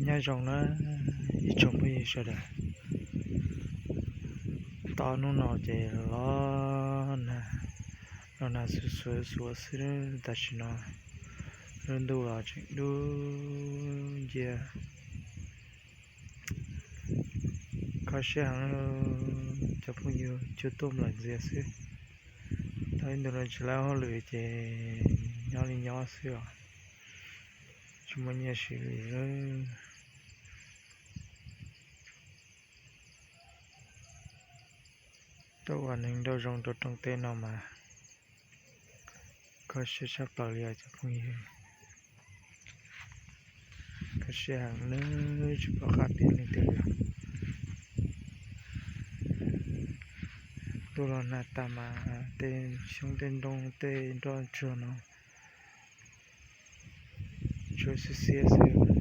Nyob zoo na ib tsoom phooj ywg sawv daws. Tau hnub no ces los nag, los nag xuav xuav xuav xwb, tam sim no lub ntuj los tseem dub nciab. Kho siab heev, cov phooj ywg cua tuaj nplaim ntxias xwb. Tau ib ntu no tsis lab hauj lwm ces nyob li nyob xwb os, tsis muaj nyiaj siv li. Tuaj ua neeg nrauj zoo rau rooj teb no mas kho siab tshaj plaws li os cov phooj ywg. Kho siab heev, tsis pom qab piav li tiag li. Ntuj los nag tag mas tej xyoob tej ntoo tej nroj tsuag no tsuas xiab xiab xwb.